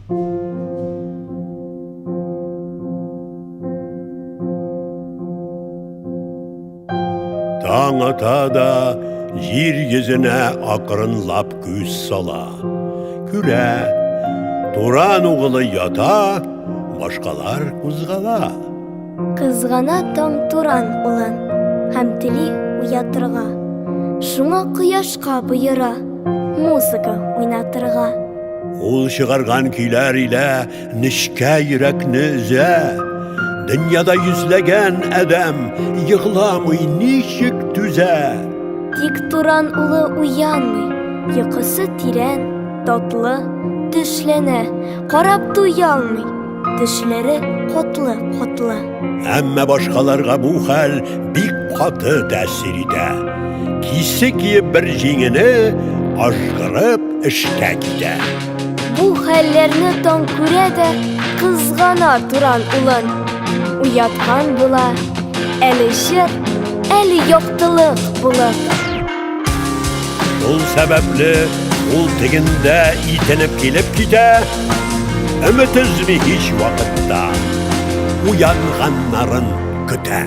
Таң ата да җир йөзенә акрынлап күз сала. Күрә, Туран угылы ята, башкалар кузгала. Кызгана таң Туран улын һәм тели уятырга. Шуңа кояшка боера музыка уйнатырга. Ул чыгарган көйләр илә нечкә йөрәкне өзә. Дөньяда йөзләгән адәм егламый ничек түзә. Тик Туран улы уянмый, йокысы тирән, татлы, төшләнә, карап туялмый, төшләре катлы-катлы. Әмма башкаларга бу хәл бик каты тәэсир итә. Кисе киеп бер җиңене, ажгырып эшкә китә. Бу хәлләрне таң күрә дә кызгана Туран улын. Уяткан була, әле җыр, әле яктылык булып. Шул сәбәпле ул тегендә итенеп килеп китә, өмет өзми һич вакытта, уянганнарын көтә.